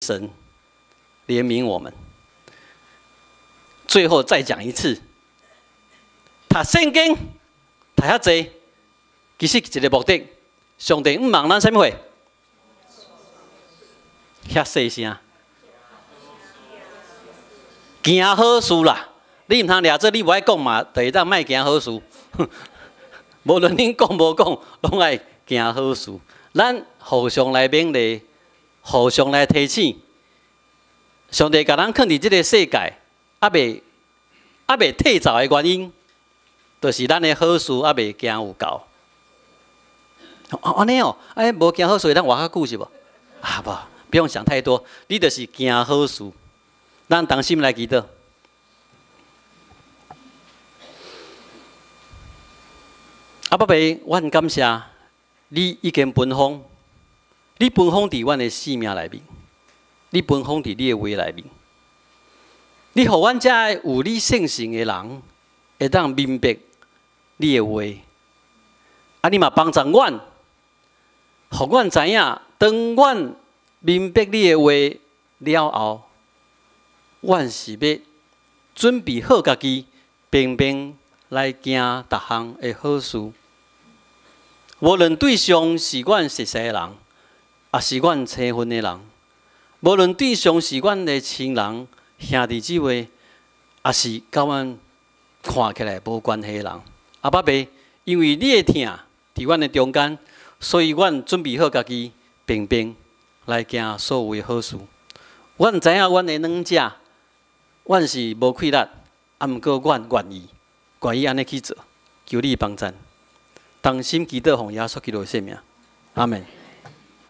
神憐憫我們。最後再講一次，讀聖經讀遐濟，其實一個目的，上帝向望咱啥物貨？遐細聲，行好事啦！你毋通掠做你無愛講嘛，就會當莫行好事。無論恁講無講，攏愛行好事。咱互相來勉勵，互相來提醒。上帝共咱囥佇這個世界，猶未退走的原因，就是咱的好事猶未行有夠。按呢哦，哎，無行好事會當活較久是無？啊無，不用想太多，你就是行好事。咱同心來祈禱。阿爸爸，阮感謝你已經分封，你分封佇阮的生命內面，你分封佇你的話內面，你予阮遮有你聖神的人，會當明白你的話。啊，你嘛幫助阮，予阮知影，當阮明白你的話了後，阮是欲準備好家己，平平來行逐項的好事。無論對象是阮熟似的人，抑是阮生分的人，無論對象是阮的親人、兄弟姊妹，抑是佮阮看起來無關係的人，阿爸爸，因為你的疼佇阮的中間，所以阮準備好家己，平平來行所有的好事。阮知影阮的軟弱，阮是無氣力，啊，毋過阮願意，願意按呢去做，求你幫贊。同心祈禱，奉耶穌基督的聖名，阿門。